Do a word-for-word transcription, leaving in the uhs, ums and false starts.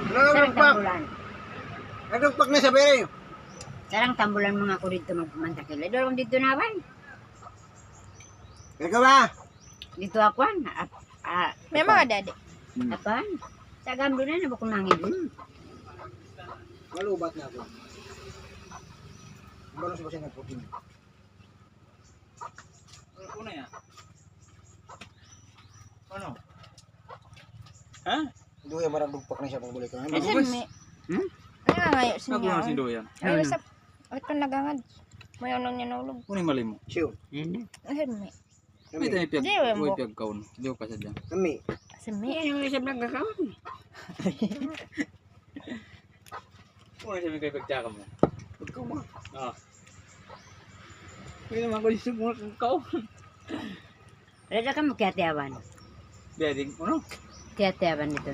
Sarang tambulan. Nagdugpak na sa bere. Sarang tambulan manga aku didtu magmantakil. Ay, dorong didtu na, wan. Ikaw ba? Didtu aku, an. Ap-, ah, May mga dadi. Hmm. Apan? Sa gamdo na, nabukun nangin. Hmm. Malubat na aku. Baru sa siya nagputing. Ano na yan? Ano? Ha? Duyan, marang dugpak na siya pang balik. Ay, sir, mi. Hmm? Ay, nga ngayon, sir, Kagulang niya. Si Duyan. Ay, sa, ito nagangad. May unong niya naulog. Ano yung mali mo? Siyo. Hindi. Ay, sir, mi. May tayo piyag-, Di, way mo. Piyagkaon. Di ko kasadya. Kami. Sir, mi. Yan yung isa nagkakaon. Ano siya may piyagkaon mo? Ikaw mo. Ah. Hindi naman ko isip mo kang kaon. Reda ka mo kiyatiyawan. Biya ding, ano? Kiyatiyawan dito.